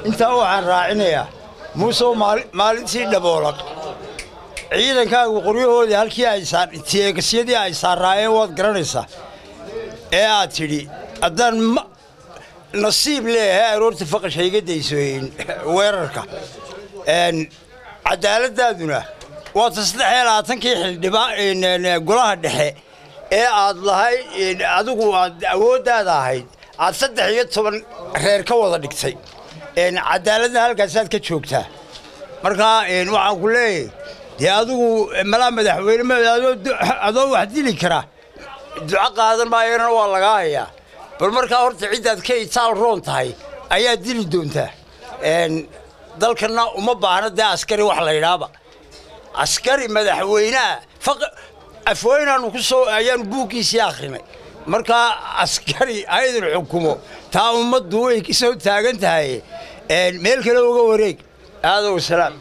Intaa waxaan raacinayaa, Muuse, maalintii Dhaboolaq ciidankaagu qoryahoodii halkii ay teegasyadii ay saaraayeen waad garanaysaa, ee aad tidhi haddaan nasiib leeyahay aroorta faqash hayga daysoyin weerarka. Cadaaladdaaduna waata 23-kii xildhibaan golaha dhexe ee aad lahay adigu aad awooddaada ahayd aad 13 reer ka wada dhigtay. Cadaaladna halkaasaad ka joogtaa. Markaa waxaan ku leeyahay, dee adigu malaa madaxweyne adoo wax dili kara duco qaadan maayana waa lagaa hayaa. Bal markaa horta ciddaad ka itaal roon tahay ayaa dili doontaa. Dalkanna uma baahna dee askari wax la yidhaaba, askari madaxweyneha afweynaanu ku soo ayaanu buuggiisii akhrinay. Markaa askari aydin xukumo taa ummaddu way kasoo taagan tahay, meel kale uga wareeg. Aadow salaam.